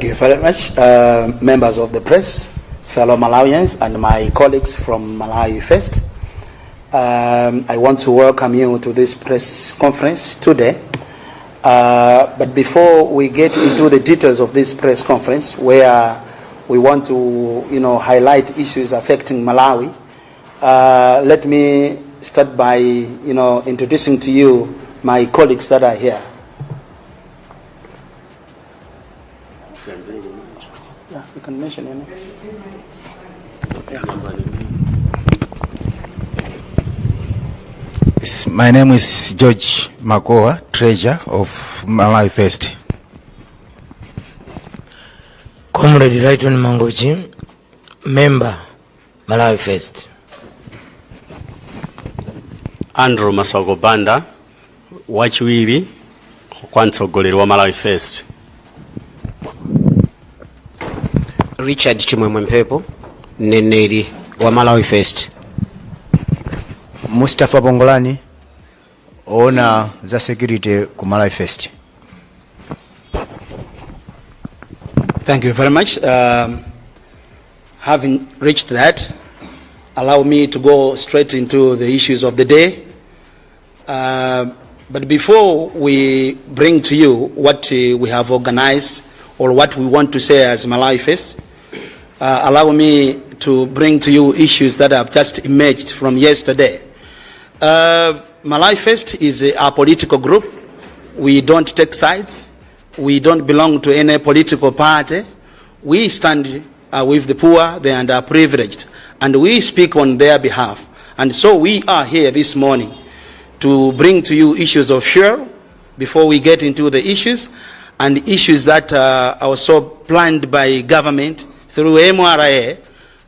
Thank you very much, members of the press, fellow Malawians, and my colleagues from Malawi First. I want to welcome you to this press conference today. But before we get into the details of this press conference, where we want to highlight issues affecting Malawi, let me start by introducing to you my colleagues that are here. Yeah, you can mention your name. Yeah. Yes, my name is George Makoa, treasurer of Malawi First. Comrade Lighton Mangochi, member, Malawi First. Andrew Masoko Banda, wachiwiri kwa mtsogoleri wa Malawi First. Richard Chimwemwe Mphepo, mneneri wa Malawi First. Mustafa Bongolani, owona za security ku Malawi First. Thank you very much. Having reached that, allow me to go straight into the issues of the day. But before we bring to you what we have organized or what we want to say as Malawi First, allow me to bring to you issues that have just emerged from yesterday. Malawi First is a political group. We don't take sides. We don't belong to any political party. We stand with the poor, the underprivileged, and we speak on their behalf. And so we are here this morning to bring to you issues of fuel before we get into the issues, and issues that are also planned by government through MRA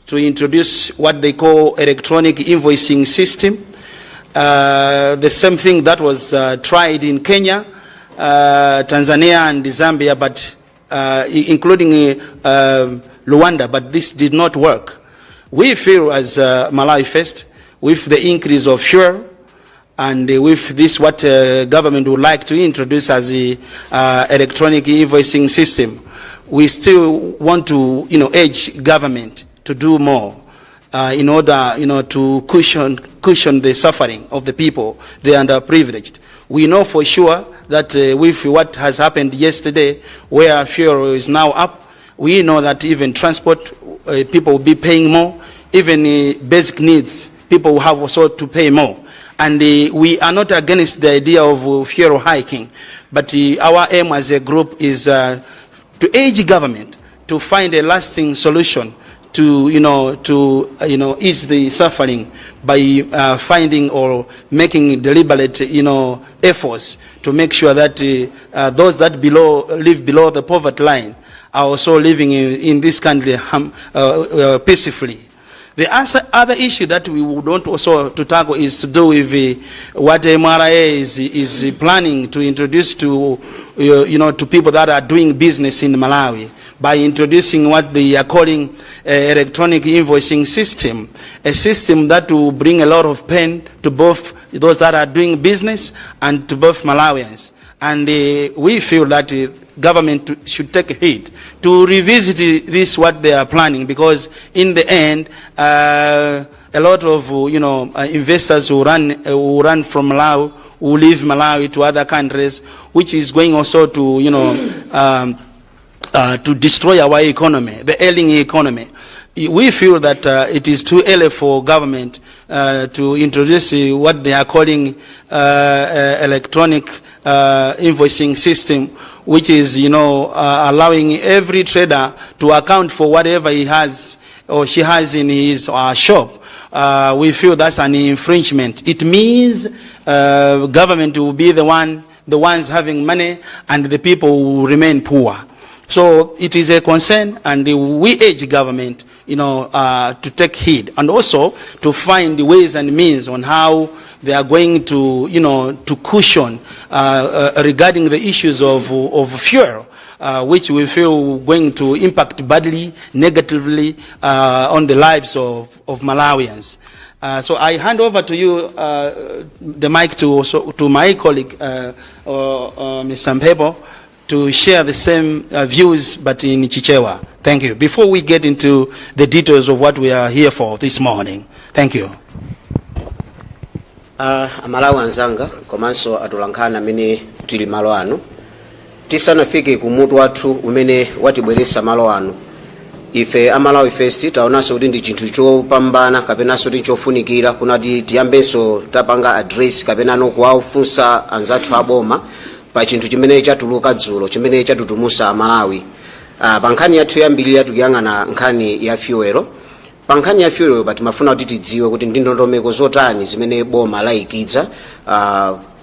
to introduce what they call electronic invoicing system. The same thing that was tried in Kenya, Tanzania and Zambia, but including Rwanda, but this did not work. We feel as Malawi First, with the increase of fuel, and with this what government would like to introduce as the electronic invoicing system, we still want to urge government to do more in order to cushion the suffering of the people, the underprivileged. We know for sure that with what has happened yesterday, where fuel is now up, we know that even transport, people will be paying more, even basic needs, people will have also to pay more. And we are not against the idea of fuel hiking, but our aim as a group is to urge government to find a lasting solution to ease the suffering by finding or making deliberate efforts to make sure that those that live below the poverty line are also living in this country peacefully. The other issue that we would want also to tackle is to do with what MRA is planning to introduce to people that are doing business in Malawi by introducing what they are calling electronic invoicing system, a system that will bring a lot of pain to both those that are doing business and to both Malawians. And we feel that the government should take a heed to revisit this, what they are planning, because in the end, a lot of investors who run from Malawi, who leave Malawi to other countries, which is going also to destroy our economy, the ailing economy. We feel that it is too early for government to introduce what they are calling electronic invoicing system, which is allowing every trader to account for whatever he has or she has in his or her shop. We feel that's an infringement. It means government will be the ones having money, and the people will remain poor. So it is a concern, and we urge government to take heed, and also to find ways and means on how they are going to cushion regarding the issues of fuel, which we feel going to impact badly, negatively on the lives of Malawians. So I hand over to you the mic to my colleague, Mr. Mphepo, to share the same views but in Chichewa. Thank you. Before we get into the details of what we are here for this morning. Thank you. Amalawi anzanga komanso atolankhani amene tili malo ano, tisanafike kumutu wathu umene watibweretsa malo ano, ife aMalawi First taonanso kuti ndi chinthu chopambana kapenanso kuti chofunikira kunati tiyambenso tapanga address kapenano kuwafunsa anzathu aboma pa chinthu chimene chatuluka dzulo chimene chatutumusa Amalawi. Pa nkhani yathu yambirira tikuyang'ana nkhani ya fuel. Pa nkhani ya fuel pa timafuna kuti tidziwe kuti ndi ndondomeko zotani zimene boma layikidza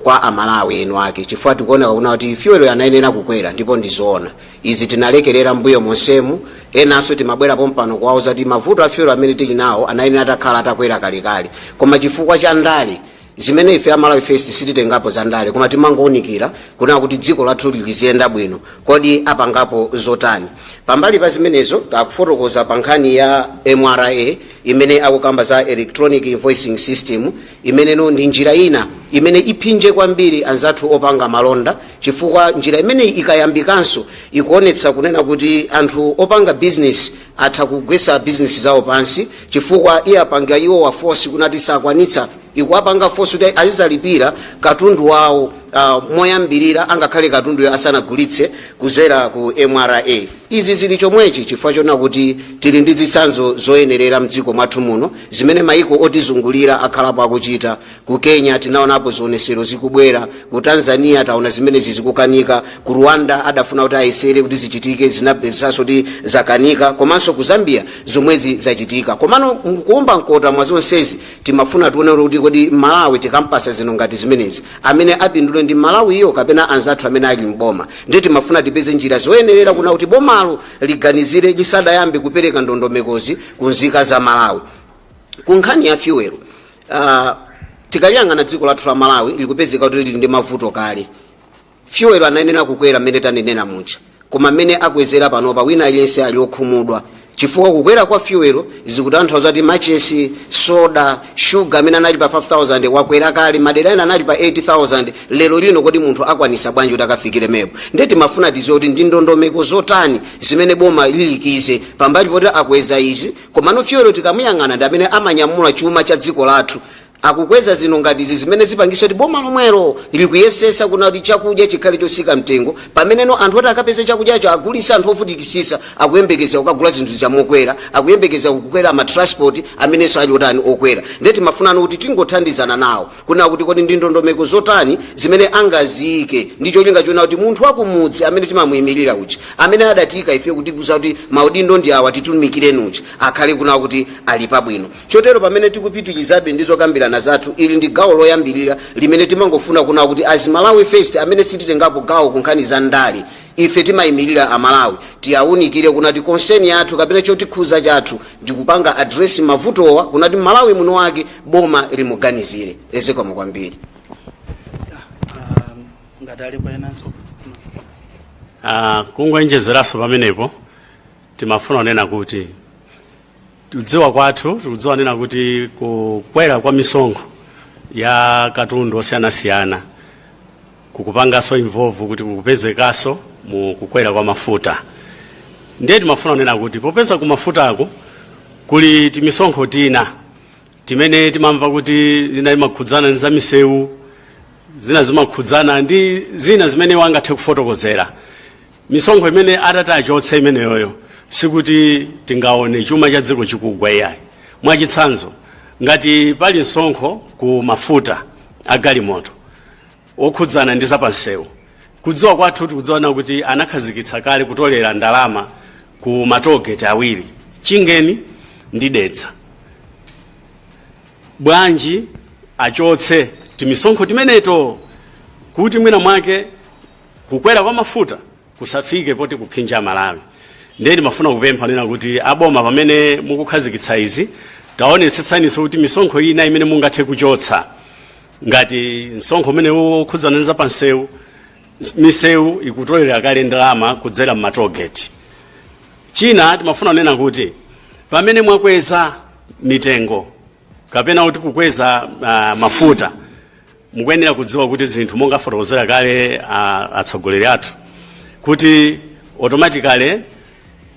kwa Amalawi enu ake, chifukwa tikuoneka kuna kuti fuel anayenera kukwera, ndipo ndizoona izi tinalekerera mbuyo monsemu. Enanso timabwera pompano kuwauza kuti mavuto a fuel amene tili nawo anayenera atakhala atakwera kalekale, koma chifukwa cha ndale zimene ife aMalawi First sititengapo za ndale, koma timangowunikira kunena kuti dziko lathu liziyenda bwino. Kodi apangapo zotani pambali pa zimenezo? Akufotokoza pa nkhani ya MRA imene akukamba za electronic invoicing system, imeneno ndi njira ina imene iphinje kwambiri anzathu opanga malonda, chifukwa njira imeneyi ikayambikanso ikuonetsa kunena kuti anthu opanga business atha kugwetsa business zawo pansi, chifukwa iyapanga iwo wa force kunati sakwanitsa, ikuwapanga force kuti azizalipira katundu wawo moyambirira angakhale katunduyo asanagulitse kuzera ku MRA. Izi zili chomwechi chifukwa chona kuti tili ndi zitsanzo zoyenerera mdziko mwathu muno zimene maiko otizungulira akhalapo akuchita. Ku Kenya tinaonapo zionesero zikubwera, ku Tanzania taona zimenezi zikukanika, ku Rwanda adafuna kuti ayesere kuti zichitike, zinapezanso kuti zakanika, komanso ku Zambia zomwezi zachitika. Komano kuomba mkota mwa zonsezi, timafuna tione kuti kodi Malawi tikampasa zino ngati zimenezi, amene apindule ndi Malawiyo kapena anzathu amene ali mboma? Ndi timafuna tipeze njira zoyenerera kuna kuti bomalo liganizire lisadayambe kupereka ndondomekozi ku nzika za Malawi. Ku nkhani ya fuel, tikaliyang'ana dziko lathu la Malawi likupezeka kuti lili ndi mavuto kale. Fuel anayenera kukwera mmene tanenera muja, koma mmene akwezera panopa wina aliyense ali okhumudwa, chifukwa kukwera kwa fuel zikutanthauza kuti machesi, soda, shuga amene anali pa 5000 wakwera kale, madera ena anali pa 8000 lero lino. Kodi munthu akwanisa bwanji kuti akafikire mepo? Ndiye timafuna tiziwe kuti ndi ndondomeko zotani zimene boma lilikize pambali poti akweza izi. Komano fuel tikamuyang'ana ndi amene amanyamula chuma cha dziko lathu. Akukweza zino ngati izi zimene zipangisa kuti boma lomwelo likuyesesa kuna kuti chakudya chikhale chosika mtengo, pameneno anthu oti akapeze chakudyacho agulisa, anthu ovutikisisa akuyembekeza kukagula zinthu zamokwera, akuyembekeza kukwera ma transport amenenso ali otani, okwera. Ndiye timafunana kuti tingothandizana nawo kuna kuti kodi ndi ndondomeko zotani zimene angaziyike ndi cholinga chona kuti munthu wakumudzi amene timamuyimirira uja, amene adatika ife kuti kuza kuti maudindo ndi awa, titumikireni uja, akhale kuna kuti ali pabwino. Chotero pamene tikupitirizabe ndi zokambirana zathu, ili ndi gawo loyambirira limene timangofuna kuna kuti as Malawi First amene sititengapo gawo ku nkhani za ndale, ife timayimirira Amalawi, tiyawunikire kunati concern yathu kapena chotikhuza chathu ndikupanga address mavutowa kunati Malawi muno wake boma limuganizire. Zikomo kwambiri. Ngati alipo enanso. Kungoenjezeranso pamenepo, timafuna kunena kuti tikudziwa kwathu, tikudziwa nena kuti kukwera kwa misonkho ya katundu osiyanasiyana kukupanganso involve kuti kukupezekanso mu kukwera kwa mafuta. Ndiye timafuna kunena kuti popeza ku mafutako kuli timisonkho tina timene timamva kuti zina imakhudzana ndi za misewu, zina zimakhudzana ndi zina zimene wangathe kufotokozera, misonkho imene atati achotse imeneyoyo sikuti tingaone chuma cha dziko chikugwa, iyayi. Mwachitsanzo, ngati pali msonkho ku mafuta agalimoto okhudzana ndi zapansewu, kudziwa kwathu tikudziwana kuti anakhazikitsa kale kutolera ndalama ku ma tollgate awiri, Chingeni ndi Dedza. Bwanji achotse timisonkho timeneto kuti mwina mwake kukwera kwa mafuta kusafike poti kuphinja Malawi? Ndiye ndimafuna kupempha nena kuti aboma, pamene mukukhazikitsa izi, taonetsetsaninso kuti misonkho ina imene mungathe kuchotsa, ngati msonkho umene ukhudzana ndi zapansewu, misewu ikutolera kale ndalama kudzera m'ma tollgate. China timafuna kunena kuti pamene mwakweza mitengo kapena kuti kukweza mafuta, mukuyenera kudziwa kuti zinthu monga fotokozera kale atsogoleri athu, Kuti automatically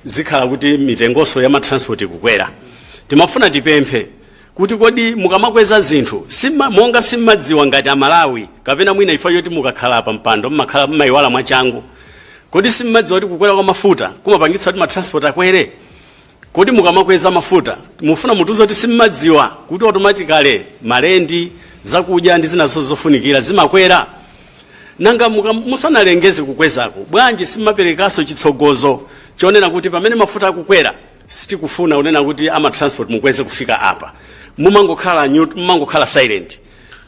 zikhala kuti mitengonso ya matransport ikukwera. Timafuna tipemphe kuti kodi mukamakweza zinthu monga simmadziwa ngati Amalawi, kapena mwina ifa yoti mukakhala pa mpando mmakhala mmayiwala mwachangu, kodi simmadziwa kuti kukwera kwa mafuta kumapangitsa kuti matransport akwere? Kodi mukamakweza mafuta mufuna mutiuze kuti simmadziwa kuti automatically malendi, zakudya ndi zinazo zofunikira zimakwera? Nanga musanalengeze kukwezako, bwanji simmaperekanso chitsogozo chonena kuti pamene mafuta akukwera sitikufuna kunena kuti ama transport mukweze kufika apa? Mumangokhala silent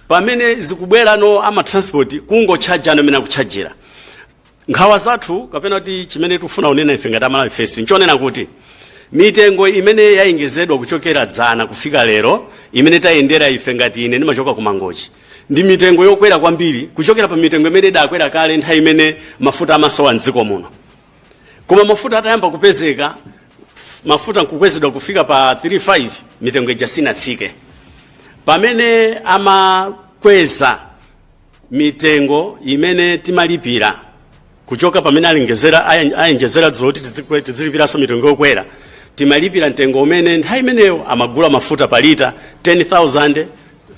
pamene zikubwerano ama transport kungotchajano amene akutchajira. Nkhawa zathu kapena kuti chimene tikufuna kunena ife ngati Amalawi First nchonena kuti mitengo imene yayengezedwa kuchokera dzana kufika lero, imene tayendera ife, ngati ine ndimachoka ku Mangochi, ndi mitengo yokwera kwambiri kuchokera pa mitengo imene idakwera kale nthawi imene mafuta amasowa mdziko muno. Koma mafuta atayamba kupezeka, mafuta nkukwezedwa kufika pa 35, mitengo ija sinatsike. Pamene amakweza mitengo imene timalipira kuchoka pamene ayenjezera dzulo kuti tizilipiranso mitengo yokwera, timalipira mtengo umene nthawi imeneyo amagula mafuta pa lita 10,000,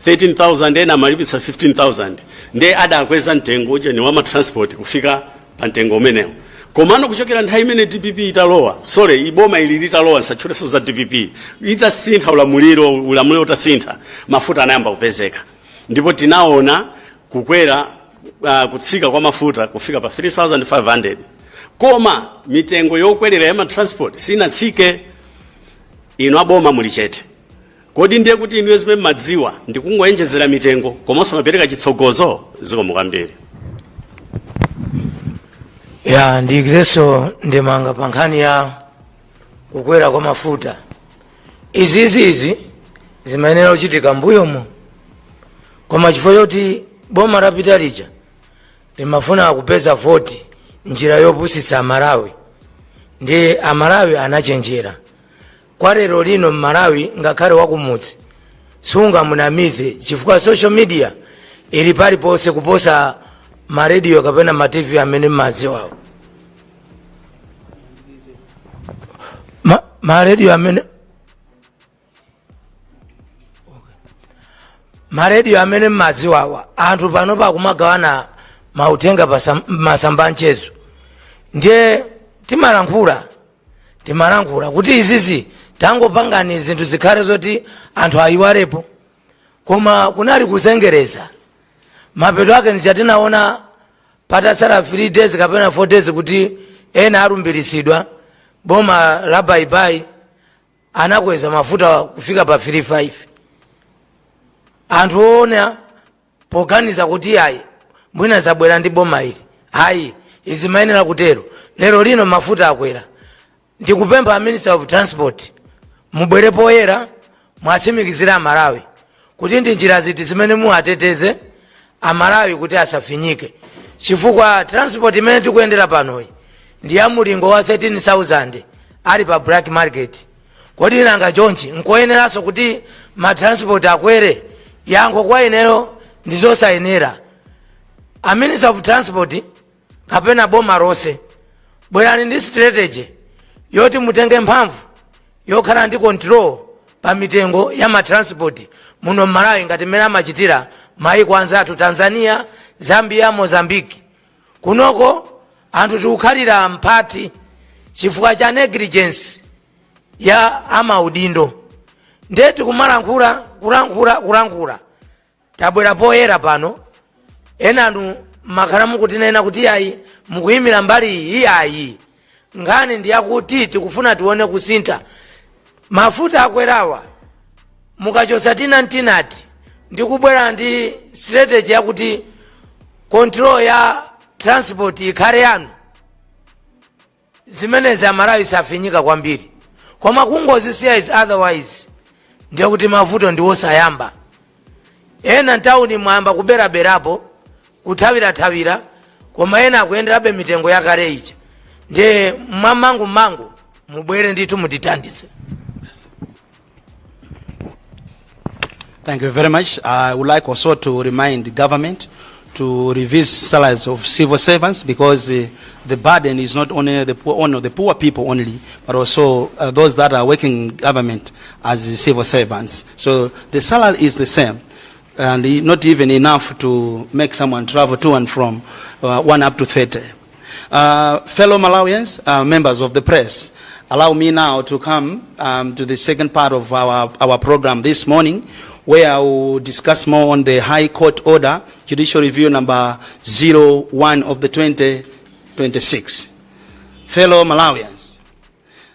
13,000, ena amalipitsa 15,000. Ndiye adakweza mtengo uja ni wama transport kufika pa mtengo umenewo. Komano kuchokera nthawi imene DPP italowa, sorry, iboma ili litalowa, nsatchulenso za DPP, itasintha ulamuliro, ulamuliro utasintha, mafuta anayamba kupezeka ndipo tinaona kukwera, kutsika kwa mafuta kufika pa 3500, koma mitengo yokwerera ya matransport sinatsike. Inu aboma muli chete. Kodi ndiye kuti inuyo zimene mmadziwa ndikungoyenjezera mitengo koma osamapereka chitsogozo? Zikomo kwambiri. Ya, ndiyikirenso ndemanga pa nkhani ya kukwera kwa mafuta. Izizizi zimayenera kuchitika mbuyomo, koma chifukwa choti boma lapita lija limafuna kupeza voti njira yopusitsa Amalawi, ndi Amalawi anachenjera. Kwa lero lino Mmalawi ngakhale wakumudzi sungamunamize, chifukwa social media ili paliponse kuposa marediyo kapena ma TV amene mmadziwawo. Marediyo amene marediyo amene mmadziwawa, anthu pano pakumagawana mauthenga pa masamba a mchezo. Ndiye timalankhula kuti izizi tangopangani zinthu zikhale zoti anthu ayiwalepo, koma kunali kuzengereza. Mapeto ake ndichatinaona patatsala 3 days kapena 4 days kuti ena alumbiritsidwa, boma la baibai anakweza mafuta kufika pa 35. Anthu oona poganiza kuti ayi, mwina zabwera ndi boma ili, ayi, izi mayenera kutero. Lero lino mafuta akwera. Ndikupempha a Minister of Transport, mubwere poyera, mwatsimikizira Amalawi kuti ndi njira ziti zimene muwateteze Amalawi kuti asafinyike, chifukwa transport imene tikuyendera panoyi ndi ya mulingo wa 13,000 ali pa black market. Kodi nanga chonchi nkoyeneranso kuti matransport akwere? Yankho kwa ineyo ndi zosayenera. A Minister of Transport kapena boma lonse, bwerani ndi strategy yoti mutenge mphamvu yokhala ndi control pa mitengo ya matransport muno Mmalawi, ngati mmene amachitira maiko anzathu, Tanzania, Zambia, Mozambique. Kunoko anthu tikukhalira mphati chifukwa cha negligence ya amaudindo. Ndiye tikumalankhula, kulankhula, kulankhula, tabwera poyera pano. Enanu makhala mukutinena kuti ayi, mukuyimira mbali iyi. Ayi, nkhani ndi yakuti tikufuna tione kusintha. Mafuta akwerawa, mukachosa tina ntinati ndikubwera ndi strategy yakuti control ya transport ikhale yanu, zimenezi Amalawi safinyika kwambiri. Koma kungozisiya is otherwise, ndiye kuti mavuto ndi osayamba. Ena ntawuni mwayamba kuberaberapo, kuthawirathawira, koma ena akuyenderabe mitengo yakale ija. Ndiye mwamangumangu mubwere ndithu mutithandize. Thank you very much. I would like also to remind the government to revisit salaries of civil servants because the burden is not only the poor, only the poor people only, but also those that are working in government as civil servants. So the salary is the same and not even enough to make someone travel to and from 1 up to 30. Fellow Malawians, members of the press, allow me now to come to the second part of our program this morning, where I will discuss more on the High Court Order, Judicial Review number 01 of the 2026. Fellow Malawians,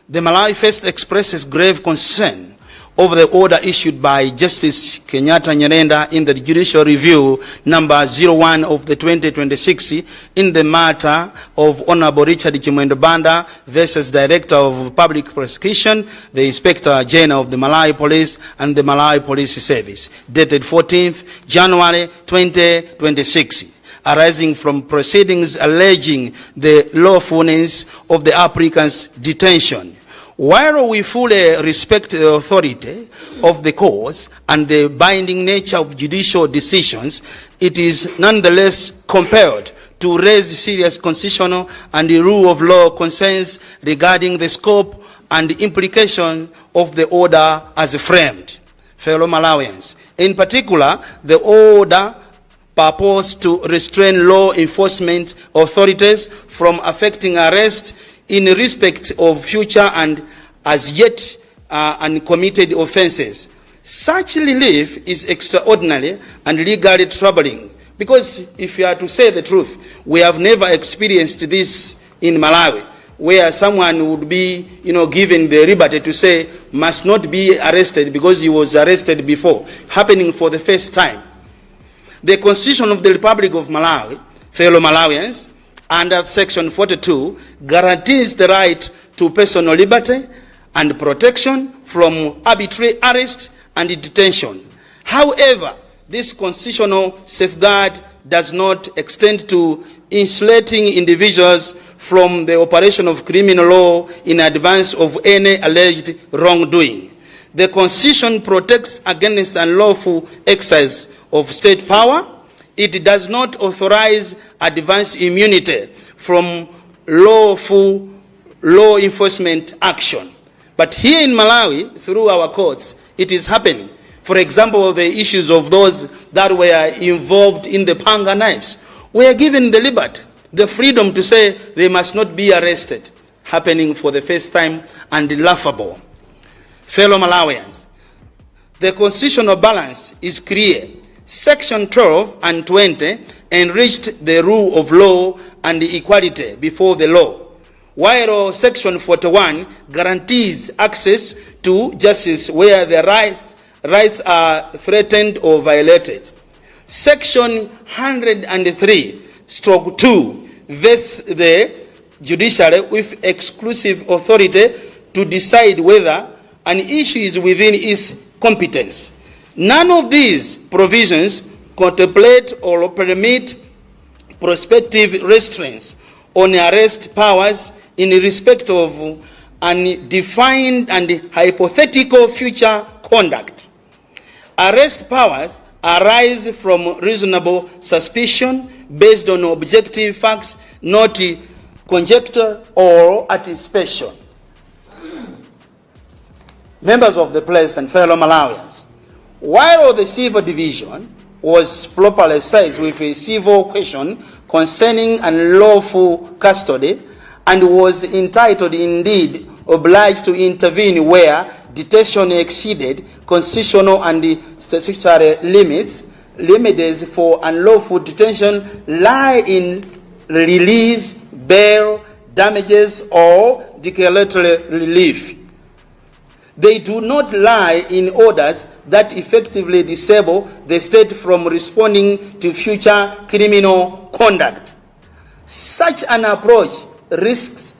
the Malawi First expresses grave concern over the order issued by Justice Kenyatta Nyirenda in the Judicial Review number 01 of the 2026 in the matter of Honorable Richard Chimwendo Banda versus Director of Public Prosecution, the Inspector General of the Malawi Police and the Malawi Police Service, dated 14th January 2026, arising from proceedings alleging the lawfulness of the applicant's detention. While we fully respect the authority of the courts and the binding nature of judicial decisions, it is nonetheless compelled to raise serious constitutional and rule of law concerns regarding the scope and implication of the order as framed. Fellow Malawians, in particular, the order purports to restrain law enforcement authorities from affecting arrest in respect of future and as yet uncommitted offenses. Such relief is extraordinary and legally troubling because, if you are to say the truth, we have never experienced this in Malawi, where someone would be given the liberty to say must not be arrested because he was arrested before, happening for the first time. The Constitution of the Republic of Malawi, fellow Malawians, under Section 42, guarantees the right to personal liberty and protection from arbitrary arrest and detention. However, this constitutional safeguard does not extend to insulating individuals from the operation of criminal law in advance of any alleged wrongdoing. The Constitution protects against unlawful exercise of state power. It does not authorize advance immunity from lawful law enforcement action. But here in Malawi, through our courts, it is happening. For example, the issues of those that were involved in the panga knives were given the liberty, the freedom to say they must not be arrested, happening for the first time and laughable. Fellow Malawians, the constitutional balance is clear. Section 12 and 20 enriched the rule of law and equality before the law, while Section 41 guarantees access to justice where the rights are threatened or violated. Section 103/2 vests the judiciary with exclusive authority to decide whether an issue is within its competence. None of these provisions contemplate or permit prospective restraints on arrest powers in respect of undefined and hypothetical future conduct. Arrest powers arise from reasonable suspicion based on objective facts, not conjecture or anticipation. Members of the press and fellow Malawians, while the civil division was properly seized with a civil question concerning unlawful custody and was entitled, indeed obliged, to intervene where detention exceeded constitutional and statutory limits, remedies for unlawful detention lie in release, bail, damages, or declaratory relief. They do not lie in orders that effectively disable the state from responding to future criminal conduct. Such an approach risks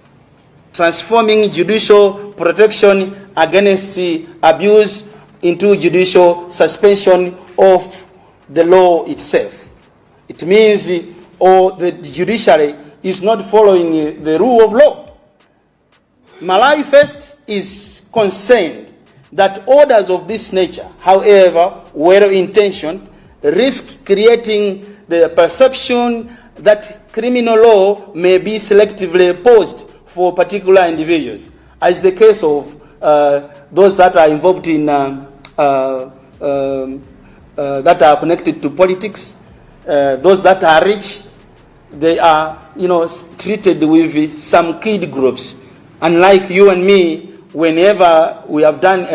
transforming judicial protection against abuse into judicial suspension of the law itself. It means or the judiciary is not following the rule of law. Malawi First is concerned that orders of this nature, however well intentioned, risk creating the perception that criminal law may be selectively imposed for particular individuals, as the case of those that are involved in that are connected to politics, those that are rich, they are treated with some kid gloves. Unlike you and me, whenever we have done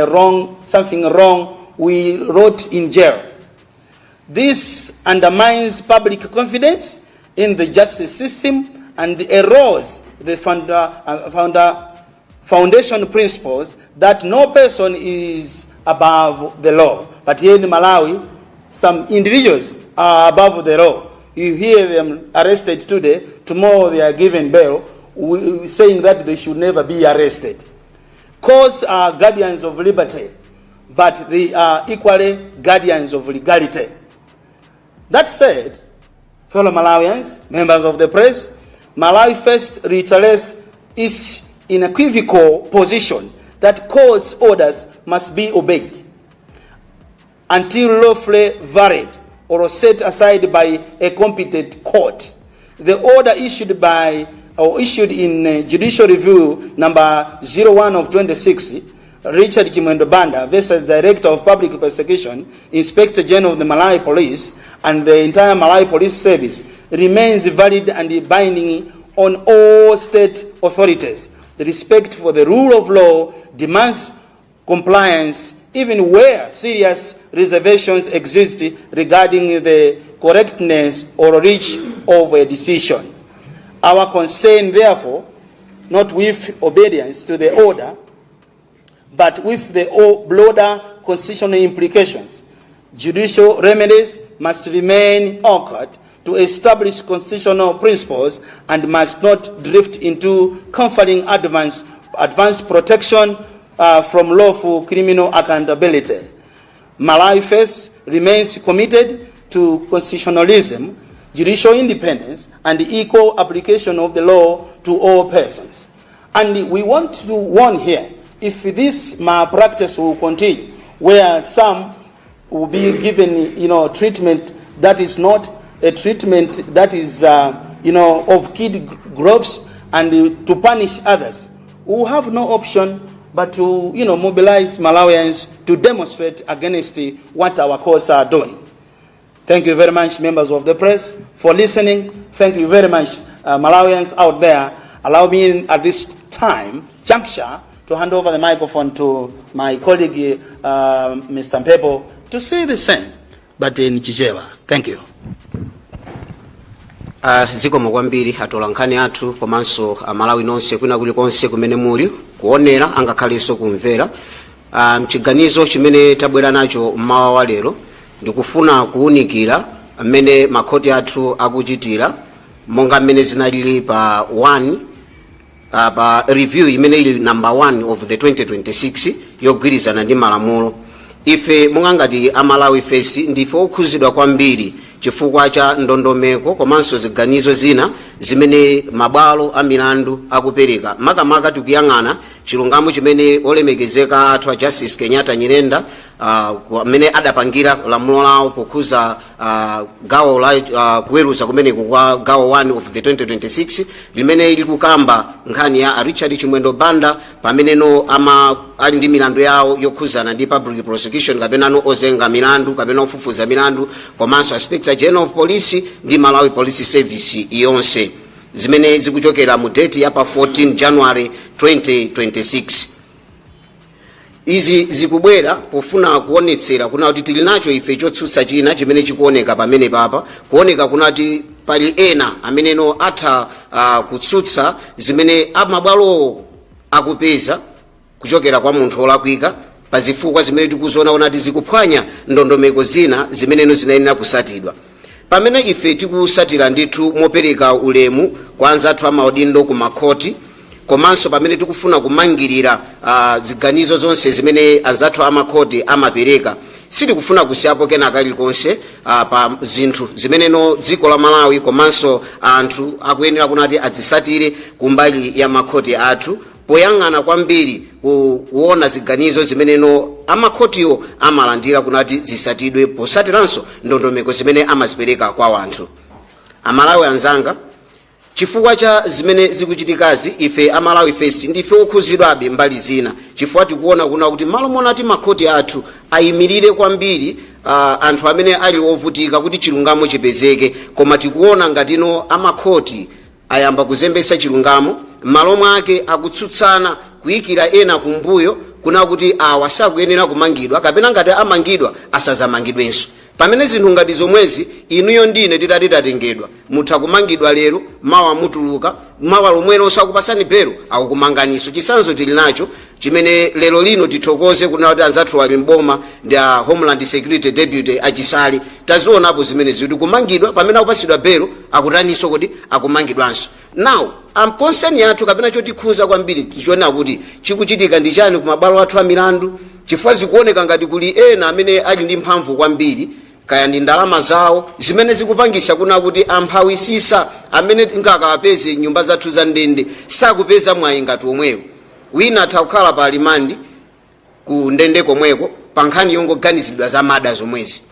something wrong, we rot in jail. This undermines public confidence in the justice system and erodes the foundation principles that no person is above the law. But here in Malawi, some individuals are above the law. You hear them arrested today, tomorrow they are given bail, saying that they should never be arrested. Courts are guardians of liberty, but they are equally guardians of legality. That said, fellow Malawians, members of the press, Malawi First reiterates its unequivocal position that court's orders must be obeyed until lawfully varied or set aside by a competent court. The order issued by or issued in Judicial Review number 01 of 26, Richard Chimwendo Banda versus Director of Public Prosecution, Inspector General of the Malawi Police, and the entire Malawi Police Service, remains valid and binding on all state authorities. The respect for the rule of law demands compliance even where serious reservations exist regarding the correctness or reach of a decision. Our concern, therefore, not with obedience to the order, but with the broader constitutional implications. Judicial remedies must remain anchored to establish constitutional principles and must not drift into conferring advanced protection from lawful criminal accountability. Malawi First remains committed to constitutionalism, judicial independence, and equal application of the law to all persons. And we want to warn here, if this malpractice will continue, where some will be given treatment that is not a treatment that is of kid gloves and to punish others, we will have no option but to mobilize Malawians to demonstrate against what our courts are doing. Thank you very much, members of the press, for listening. Thank you very much, Malawians out there. Allow me at this time, juncture, to hand over the microphone to my colleague, Mr. Mpepo, to say the same, but in Chichewa. Thank you. Zikomo kwambiri atolankhani athu komanso Amalawi nonse kwina kulikonse kumene muli kuonera angakhalenso kumvera. Chiganizo chimene tabwera nacho mmawa wa lero ndikufuna kuwunikira mmene makhoti athu akuchitira monga mmene zinalili pa 1 pa review imene ili number 1 of the 2026 yogwirizana ndi malamulo. Ife monga ngati Amalawi First ndife okhuzidwa kwambiri chifukwa cha ndondomeko komanso ziganizo zina zimene mabwalo a milandu akupereka. Makamaka tikuyang'ana chilungamo chimene olemekezeka athu a Justice Kenyatta Nyirenda amene adapangira lamulo lawo pokhuza gawo la kuweruza kumeneku kwa gawo 1 of the 2026 limene likukamba nkhani ya Richard Chimwendo Banda pameneno ama ali ndi milandu yawo yokhuzana ndi public prosecution kapenano ozenga milandu kapena ofufuza milandu komanso Inspector General of Police ndi Malawi Police Service yonse, zimene zikuchokera mu date ya pa 14 January 2026. Izi zikubwera pofuna kuonetsera kuna kuti tili nacho ife chotsutsa china chimene chikuoneka pamene papa kuoneka kunati pali ena ameneno atha kutsutsa zimene amabwalowo akupeza kuchokera kwa munthu wolakwika pa zifukwa zimene tikuziona kunati zikuphwanya ndondomeko zina zimeneno zinayenera kusatidwa. Pamene ife tikusatira ndithu mopereka ulemu kwa anzathu amaudindo ku makhoti komanso pamene tikufuna kumangirira ziganizo zonse zimene anzathu amakhoti amapereka, sitikufuna kusiyapo kena kalikonse pa zinthu zimeneno dziko la Malawi komanso anthu akuyenera kunati adzisatire kumbali ya makhoti athu. Poyang'ana kwambiri kuona ziganizo zimeneno amakhotiwo amalandira kunati zisatidwe, posatiranso ndondomeko zimene amazipereka kwa wanthu. Amalawi anzanga, chifukwa cha zimene zikuchitikazi, ife a Malawi First ndife okhuzidwabe mbali zina, chifukwa tikuona kuna kuti malo monati makhoti athu ayimirire kwambiri anthu amene ali ovutika kuti chilungamo chipezeke, koma tikuona ngatino amakhoti ayamba kuzembesa chilungamo. M'malo mwake akutsutsana, kuyikira ena kumbuyo kuna kuti awa sakuyenera kumangidwa, kapena ngati amangidwa asazamangidwenso, pamene zinthu ngati zomwezi inuyo ndine titati tatengedwa, mutha kumangidwa lero, mawa mutuluka, mawa lomwelo sakupasani belo, akukumanganiso. Chisanzo tili nacho chimene lero lino tithokoze kuna kuti anzathu ali mboma ndi a Homeland Security Deputy Achisali. Tazionapo zimenezi kuti kumangidwa, pamene akupasidwa belo akutaninso? Kodi akumangidwanso? Now, concern yathu kapena chotikhuza kwambiri tichiona kuti chikuchitika ndi chani ku mabwalo athu a milandu, chifukwa zikuoneka ngati kuli ena amene ali ndi mphamvu kwambiri, kaya ndi ndalama zawo zimene zikupangisa kuna kuti amphawisisa amene ngakawapeze nyumba zathu za ndende sakupeza mwayi ngati omwewo. Wina atha kukhala pa remand ku ndende komweko pa nkhani yongoganizidwa za murder zomwezi,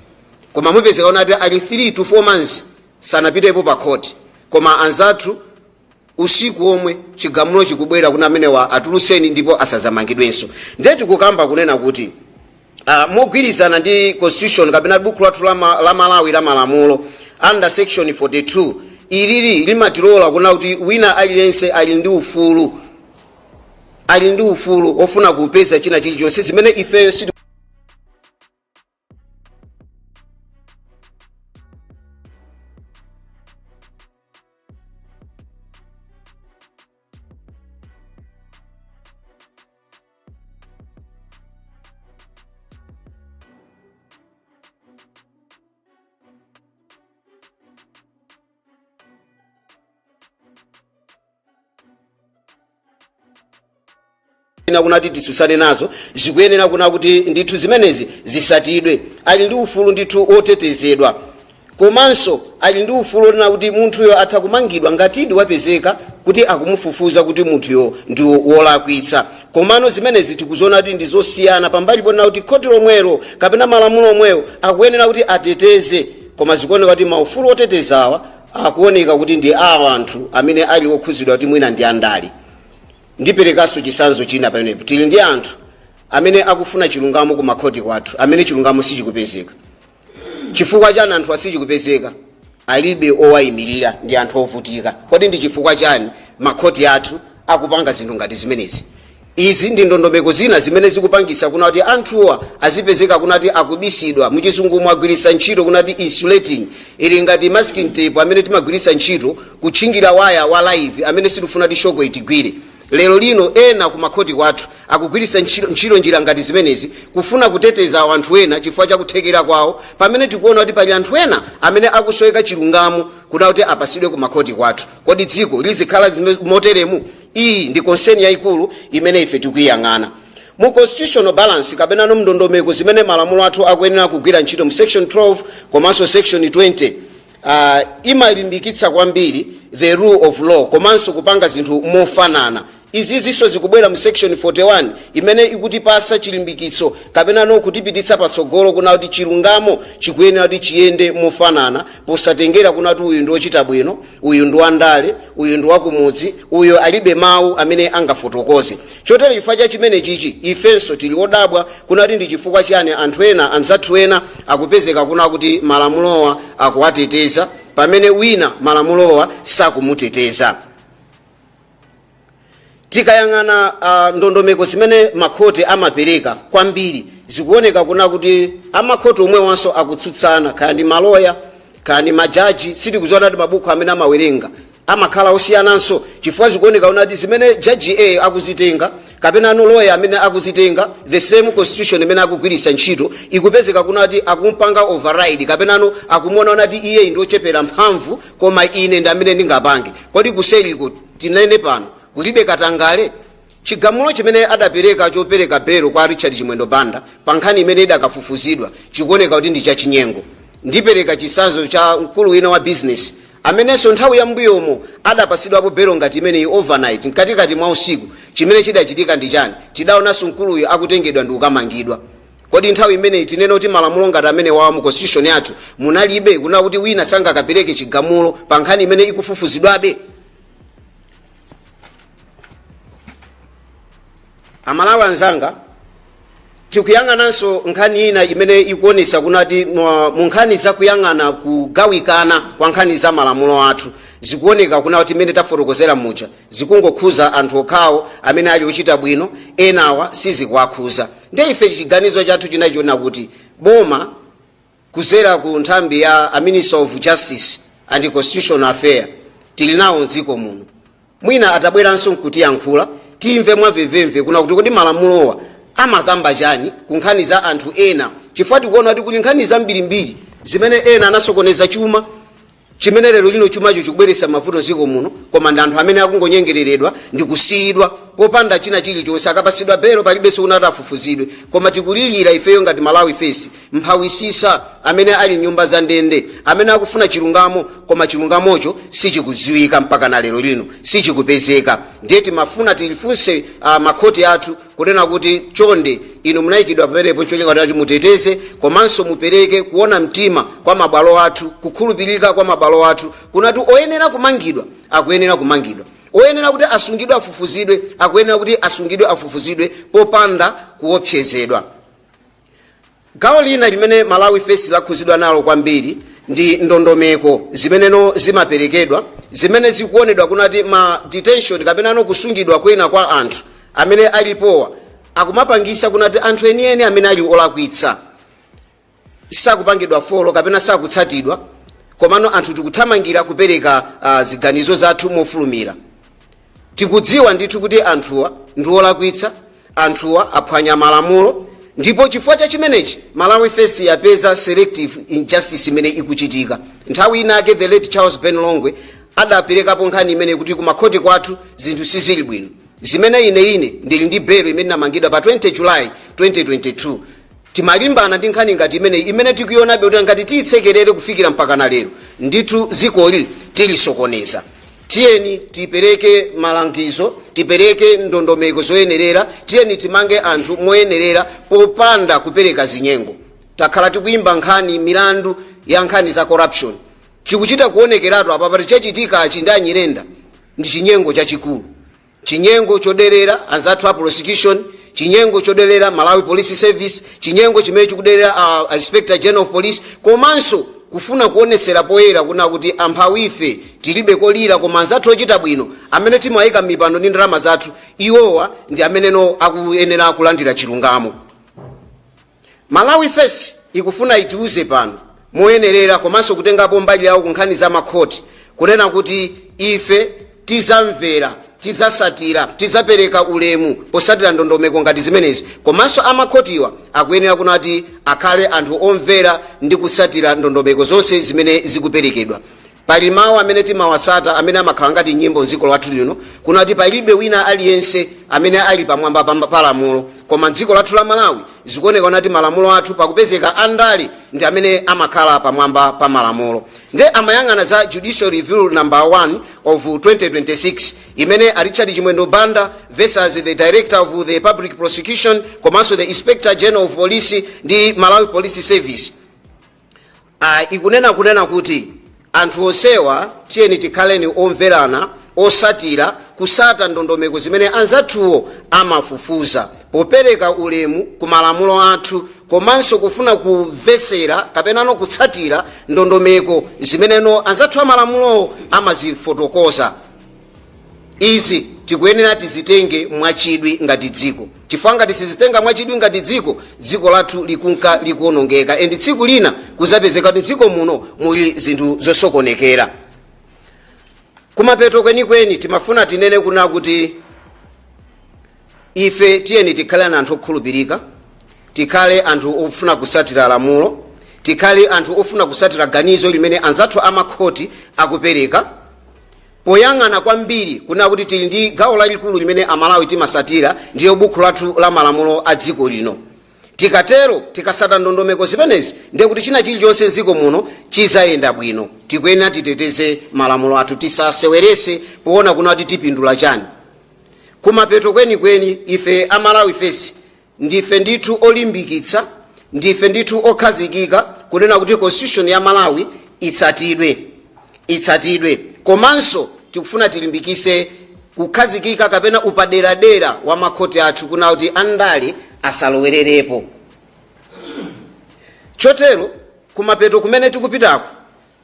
koma mupezeka kuti ali 3 to 4 months sanapitepo pa khoti, koma anzathu usiku omwe chigamulo chikubwera kuna amenewa atuluseni ndipo asazamangidwenso. Ndiye tikukamba kunena kuti mogwirizana ndi constitution kapena buku lathu la Malawi la malamulo, under section 42, ilili limatilola kuna kuti wina aliyense ali ndi ufulu ofuna kupeza china chilichonse zimene ifeyo siti kunati titsutsane nazo, zikuyenera kuna kuti ndithu zimenezi zisatidwe. Ali ndi ufulu ndithu otetezedwa, komanso ali ndi ufulu onena kuti munthuyo atha kumangidwa ngatidi wapezeka kuti akumufufuza kuti munthuyo ndi wolakwitsa. Komano zimenezi tikuziona kuti ndi zosiyana. Pambali ponena kuti khoti lomwelo kapena malamulo omwewo akuyenera kuti ateteze, koma zikuoneka kuti maufulu otetezawa akuoneka kuti ndi awa anthu amene ali okhuzidwa kuti mwina ndi andale. Ndiperekanso chisanzo china pamenepo. Tili ndi anthu amene akufuna chilungamo ku makhoti kwathu, amene chilungamo sichikupezeka. Chifukwa chani anthu asichikupezeka? Alibe owayimirira, ndi anthu ovutika. Kodi ndi chifukwa chani makhoti athu akupanga zinthu ngati zimenezi? Izi ndi ndondomeko zina zimene zikupangisa kuna kuti anthuwa azipezeka kunati akubisidwa. Muchizungu agwiritsa ntchito kunati insulating, ili ngati masking tape amene timagwiritsa ntchito kutchingira waya wa live amene sitifuna kuti shock itigwire. Lero lino ena kumakhoti kwathu akugwiritsa ntchito njira ngati zimenezi kufuna kuteteza anthu ena chifukwa chakuthekera kwawo, pamene tikuona kuti pali anthu ena amene akusoweka chilungamo kuna kuti apasidwe kumakhoti kwathu. Kodi dziko lizikhala moteremu? Iyi ndi concern yayikulu imene ife tikuyiyang'ana mu constitutional balance kapena no mndondomeko zimene malamulo athu akuyenera kugwira ntchito. Mu section 12 komanso section 20 imalimbikitsa kwambiri the rule of law komanso kupanga zinthu mofanana. Izizinso zikubwera mu section 41 imene ikutipasa chilimbikitso kapena no kutipititsa patsogolo kuna kuti chilungamo chikuyenera kuti chiyende mofanana, posatengera kuna kuti uyu ndi wochita bwino, uyu ndi wandale, uyu ndi wakumudzi, uyu alibe mawu amene angafotokoze. Chotero chifukwa cha chimene chichi, ifenso tili odabwa kunati ndi chifukwa chani anthu ena, anzathu ena, akupezeka kuna kuti malamulowa akuwateteza, pamene wina malamulowa sakumuteteza. Tikayang'ana ndondomeko zimene makhoti amapereka kwambiri, zikuoneka kuna kuti amakhoti omwewanso akutsutsana, kaya ndi maloya, kaya ndi majaji. Sitikuziona kuti mabuku amene amawerenga amakhala osiyananso, chifukwa zikuoneka kunati zimene jaji A akuzitenga kapena no lawyer amene akuzitenga, the same constitution imene akugwiritsa ntchito ikupezeka kunati akumpanga override, kapena no akumuona kunati iye ndi ochepera mphamvu, koma ine ndi amene ndingapange. Kodi kuseliko tinene pano kulibe katangale? Chigamulo chimene adapereka chopereka belo kwa Richard Chimwendo Banda pa nkhani imene idakafufuzidwa chikuoneka kuti ndi chachinyengo. Ndipereka chisanzo cha mkulu wina wa business amenenso nthawi ya mbuyomo adapasidwapo belo ngati imeneyi overnight, mkatikati mwa usiku. Chimene chidachitika ndi chani? Tidaonanso mkuluyu akutengedwa ndi kukamangidwa. Kodi nthawi imeneyi tinene kuti malamulo ngati amene wawa mu constitution yathu munalibe, kuna kuti wina sangakapereke chigamulo pa nkhani imene ikufufuzidwabe? Amalawi anzanga, tikuyang'ananso nkhani ina imene ikuonetsa kunati mu nkhani zakuyang'ana kugawikana kwa nkhani za malamulo athu, zikuoneka kuna kuti imene tafotokozera muja zikungokhuza anthu okhawo amene ali ochita bwino, enawa sizikuwakhuza. Ndiye ife chiganizo chathu chinachiona kuti boma kuzera ku nthambi ya a Minister of Justice and Constitutional Affair tili nawo mdziko muno, mwina atabweranso nkutiyankhula timve mwamvemvemve kuna kuti kodi malamulowa amakamba chani ku nkhani za anthu ena, chifukwa tikuona kuti kuli nkhani zambirimbiri zimene ena anasokoneza chuma chimene lero lino chumacho chikubweretsa mavuto mdziko muno, koma ndi anthu amene akungonyengereredwa ndi kusiyidwa popanda china chilichonse, akapasidwa belo palibenso kunati afufuzidwe. Koma tikulirira ifeyo ngati Malawi First mphawisisa amene ali nyumba za ndende, amene akufuna chilungamo koma chilungamocho sichikudziwika mpaka na lero lino, sichikupezeka. Ndiye timafuna tilifunse makhoti athu kunena kuti chonde, inu munayikidwa pamenepo cholinga kuti muteteze komanso mupereke kuona mtima kwa mabwalo athu, kukhulupirika kwa mabwalo athu, kunati oyenera kumangidwa akuyenera kumangidwa, oyenera kuti asungidwe afufuzidwe akuyenera kuti asungidwe afufuzidwe popanda kuopsezedwa. Gawo lina limene Malawi First lakhuzidwa nalo kwambiri ndi ndondomeko zimeneno zimaperekedwa, zimene zikuonedwa kunati ma detention kapenano kusungidwa kwina kwa anthu amene alipowa akumapangisa kunati anthu enieni amene ali olakwitsa sakupangidwa follow kapena sakutsatidwa, komano anthu tikuthamangira kupereka ziganizo zathu mofulumira. Tikudziwa ndithu kuti anthuwa ndi olakwitsa, anthuwa aphwanya malamulo, ndipo chifukwa cha chimenechi Malawi First yapeza selective injustice imene ikuchitika. Nthawi inake the late Charles Ben Longwe adaperekapo nkhani imene kuti kumakhoti kwathu zinthu sizili bwino, zimene ine ndili ndi belo imene inamangidwa pa 20 July 2022. Timalimbana ndi nkhani ngati imeneyi imene tikuionabe kuti ngati tiyitsekerere kufikira mpaka na lero, ndithu dzikoli tilisokoneza. Tiyeni tipereke malangizo, tipereke ndondomeko zoyenerera, tiyeni timange anthu moyenerera popanda kupereka zinyengo. Takhala tikuyimba nkhani milandu ya nkhani za corruption, chikuchita kuonekeratu apa pati chachitikachi ndi Anyirenda ndi chinyengo chachikulu, chinyengo choderera anzathu a prosecution, chinyengo choderera Malawi Police Service, chinyengo chimene chikuderera Inspector General of Police, komanso kufuna kuonesera poyera kuna kuti amphawife tilibe kolira, koma anzathu ochita bwino amene timayika mipando ndi ndalama zathu, iwowa ndi ameneno akuyenera kulandira chilungamo. Malawi First ikufuna itiuze pano moyenerera komanso kutengapo mbali yawo ku nkhani za makhoti, kunena kuti ife tizamvera, tidzasatira, tidzapereka ulemu posatira ndondomeko ngati zimenezi, komanso amakhotiwa akuyenera kunati akhale anthu omvera ndi kusatira ndondomeko zonse zimene zikuperekedwa. Pali mawu amene timawasata amene amakhala ngati nyimbo mdziko lathu lino, kunati palibe wina aliyense amene ali pamwamba pa lamulo, koma mdziko lathu la Malawi zikuoneka kunati malamulo athu pakupezeka andale ndi amene amakhala pamwamba pa malamulo. Nde amayang'ana za Judicial Review number 1 of 2026 imene a Richard Chimwendo Banda versus the Director of the Public Prosecution komanso the Inspector General of Police ndi Malawi Police Service. Ikunena kunena kuti anthu onsewa tiyeni tikhaleni omverana, osatira kusata ndondomeko zimene anzathuwo amafufuza popereka ulemu ku malamulo athu komanso kufuna kumvesera kapenano kutsatira ndondomeko zimeneno anzathu amalamulowo amazifotokoza. Izi tikuyenera tizitenge mwachidwi ngati dziko, chifukwa ngati sizitenga mwachidwi ngati dziko, dziko lathu likunka likuonongeka, and tsiku lina kuzapezeka kuti dziko muno muli zinthu zosokonekera. Kumapeto kwenikweni timafuna tinene kuna kuti ife tiyeni tikhale anthu okhulupirika, tikhale anthu ofuna kusatira lamulo, tikhale anthu ofuna kusatira ganizo limene anzathu amakhoti akupereka, poyang'ana kwambiri kuna kuti tili ndi gawo lalikulu limene Amalawi timasatira, ndiyo bukhu lathu la malamulo a dziko lino. Tikatero, tikasata ndondomeko zimenezi, ndiye kuti china chilichonse mdziko muno chizayenda bwino. Tikuyenera titeteze malamulo athu, tisasewerese poona kuna kuti tipindula chani. Kumapeto kwenikweni, ife a Malawi First ndife ndithu olimbikitsa, ndife ndithu okhazikika kunena kuti constitution ya Malawi itsatidwe, itsatidwe. Komanso tikufuna tilimbikise kukhazikika kapena upaderadera wa makhoti athu, kuna kuti andale asalowererepo. Chotero kumapeto kumene tikupitako,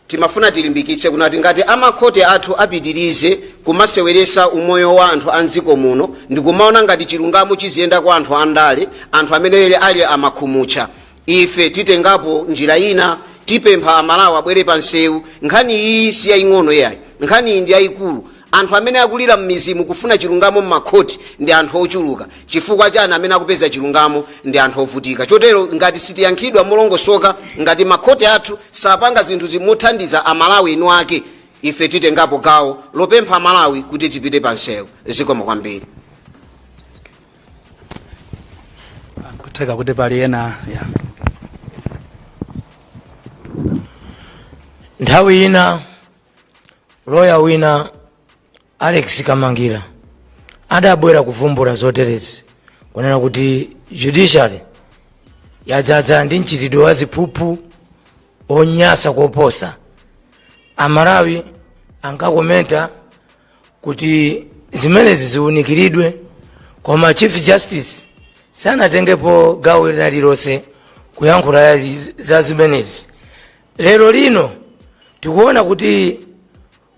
timafuna tilimbikitse kunati ngati amakhoti athu apitirize kumaseweresa umoyo wa anthu a mdziko muno ndikumaona ngati chilungamo chiziyenda kwa anthu andale, anthu amene ali amakhumutcha, ife titengapo njira ina. Tipempha Amalawi abwere pa nsewu. Nkhani iyi si yaying'ono yayi, nkhani iyi ndi yayikulu. Anthu amene akulira m'mizimu kufuna chilungamo m'makhoti ndi anthu ochuluka. Chifukwa chani? Amene akupeza chilungamo ndi anthu ovutika. Chotero ngati sitiyankhidwa molongosoka, ngati makhoti athu sapanga zinthu zimothandiza Amalawi enu ake, ife titengapo gawo lopempha Amalawi kuti tipite pa nsewu. Zikomo kwambiri. Kutheka kuti pali ena ya. Nthawi ina loya wina, Alex Kamangira, adabwera kuvumbula zoterezi, kunena kuti judiciary yadzadza ndi mchitidwe wa ziphuphu onyasa koposa. Amalawi ankakomenta kuti zimenezi ziwunikiridwe, koma Chief Justice sanatengepo gawo lina lililonse kuyankhula za zimenezi. Lero lino tikuona kuti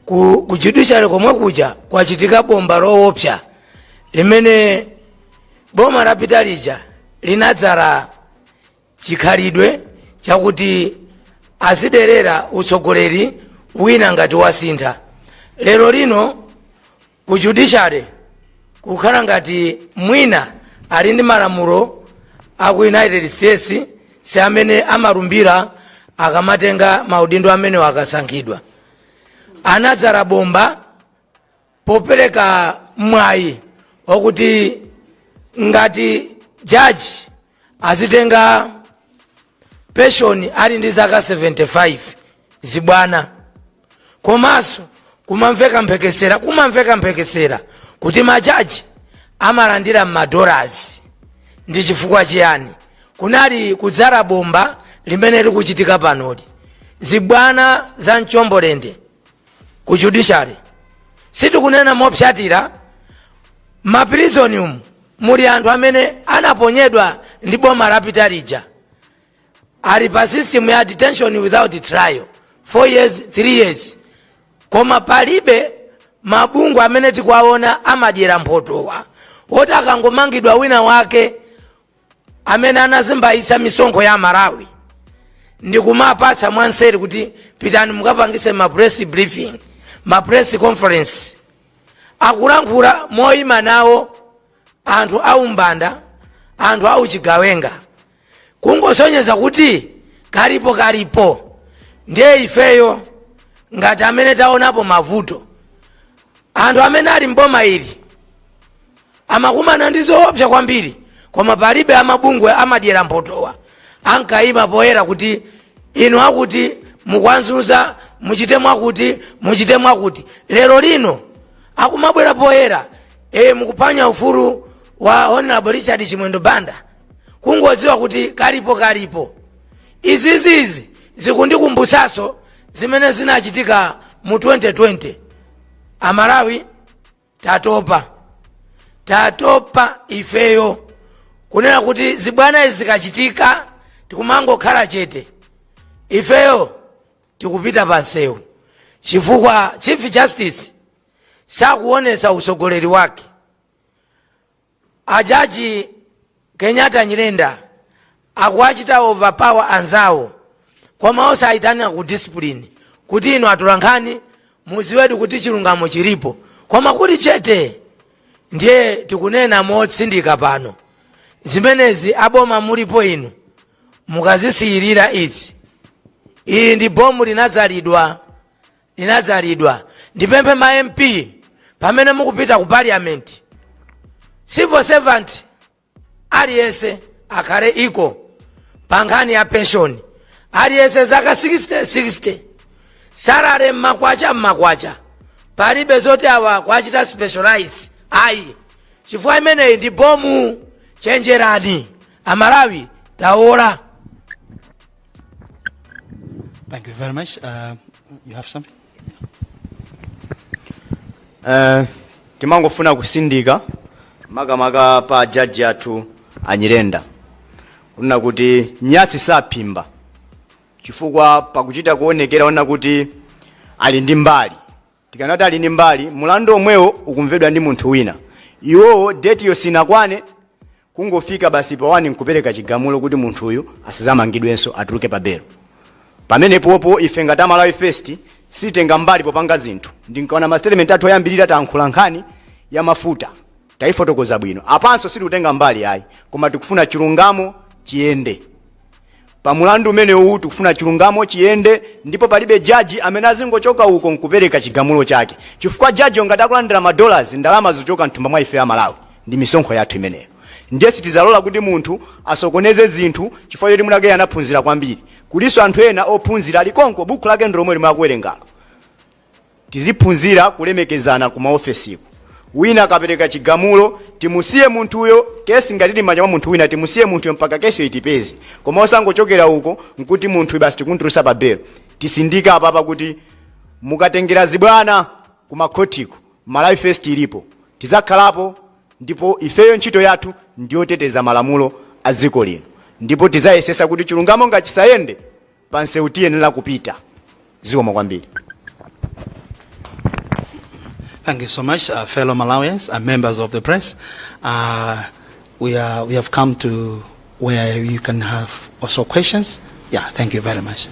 ku judiciary komwe kuja kwachitika bomba loopsa limene boma lapita lija linadzala chikhalidwe chakuti aziderera utsogoleri wina ngati wasintha. Lero lino ku judiciary kukhala ngati mwina ali ndi malamulo aku United States, si amene amalumbira akamatenga maudindo amenewo akasankhidwa. Anadzala bomba popereka mwayi wakuti ngati jaji azitenga pension ali ndi zaka 75, zibwana. Komanso kumamveka mphekesera kuti majaji amalandira m'madollars. Ndi chifukwa chiyani? Kunali kudzala bomba limene likuchitika panoli, zibwana za mchombolende ku judiciary. Sitikunena mopsatira, maprizoni umu muli anthu amene anaponyedwa ndi boma lapita lija, ali pa system ya detention without trial 4 years, 3 years, koma palibe mabungwe amene tikuwaona amadyera mphotowa woti akangomangidwa wina wake amene anazimbayitsa misonkho ya Malawi ndikumapatsa mwanseri kuti pitani mukapangise ma press briefing, ma press conference, akulankhula moyima nawo anthu aumbanda, anthu auchigawenga, kungosonyeza kuti kalipo kalipo. Ndiye ifeyo ngati amene taonapo mavuto, anthu amene ali mboma ili amakumana ndi zoopsa kwambiri, koma palibe amabungwe amadyera mphotowa ankayima poyera kuti inu akuti mukwanzuza, muchite mwakuti, muchite mwakuti. Lero lino akumabwera poyera, mukuphwanya ufulu wa Honorable Richard Chimwendo Banda, kungodziwa kuti kalipo kalipo. Izizizi zikundikumbutsanso zimene zinachitika mu 2020. Amalawi tatopa, tatopa ifeyo kunena kuti zibwana izi zikachitika tikumangokhala chete. Ifeyo tikupita pa nsewu chifukwa Chief Justice sakuonetsa usogoleri wake. Ajaji Kenyatta Nyirenda akuachita overpower anzawo, koma osayitanira ku discipline kuti inu atolankhani mudziwedi kuti chilungamo chilipo, koma kuti chete. Ndiye tikunena motsindika pano zimenezi, aboma mulipo inu, mukazisiyirira izi, ili ndi bomu linadzalidwa, linadzalidwa. Ndipemphe ma MP pamene mukupita ku parliament, civil servant aliyense akhale iko pa nkhani ya pension, aliyense zaka 60 60, salary mmakwacha mmakwacha, palibe zoti awa kwachita specialize ayi. Chifukwa imeneyi ndi bomu. Chenjerani Amalawi, taola. Thank you very much. You have something? Timangofuna kusindika makamaka pa jaji athu Anyirenda kunena kuti nyatsi saphimba, chifukwa pakuchita kuonekera ona kuti ali ndi mbali. Tikanati ali ndi mbali, mulandu omwewo ukumvedwa ndi munthu wina, iwowo date yo sinakwane, kungofika basi pa 1 nkupereka chigamulo kuti munthu uyu asizamangidwenso, atuluke pa belo. Pamenepopo ife ngati Amalawi First sitenga mbali popanga zinthu. Ndinkaona ma statement athu oyambirira, tayankhula nkhani ya mafuta, tayifotokoza bwino. Apanso sitikutenga mbali ayi, koma tikufuna chilungamo chiyende pa mulandu umenewu. Tikufuna chilungamo chiyende, ndipo palibe jaji amene azingochoka uko nkupereka chigamulo chake, chifukwa jaji ngati akulandira ma dollars, ndalama zochoka mthumba mwa ife Amalawi, ndi misonkho yathu imeneyo. Ndiye sitizalola kuti munthu asokoneze zinthu chifukwa choti munake anaphunzira kwambiri. Kuliso anthu ena ophunzira ali konko, buku lake ndilomwe limwe akuwerengalo. Tiziphunzira kulemekezana ku maofesiko. Wina akapereka chigamulo, timusiye munthuyo. Kesi ngati ili m'manja mwa munthu wina, timusiye munthuyo mpaka kesi itipeze, koma osangochokera uko nkuti munthu basi tikuntulusa pa belo. Tisindika apapa kuti mukatengera zibwana ku makhotiko, Malawi First ilipo, tizakhalapo, ndipo ifeyo ntchito yathu ndiyoteteza malamulo a dziko lino, ndipo tidzayesesa kuti chilungamo ngachisayende pa nsewu tiyenera kupita. Zikomo kwambiri. Thank you so much, fellow Malawians and members of the press. We have come to where you can have also questions. Yeah, thank you very much.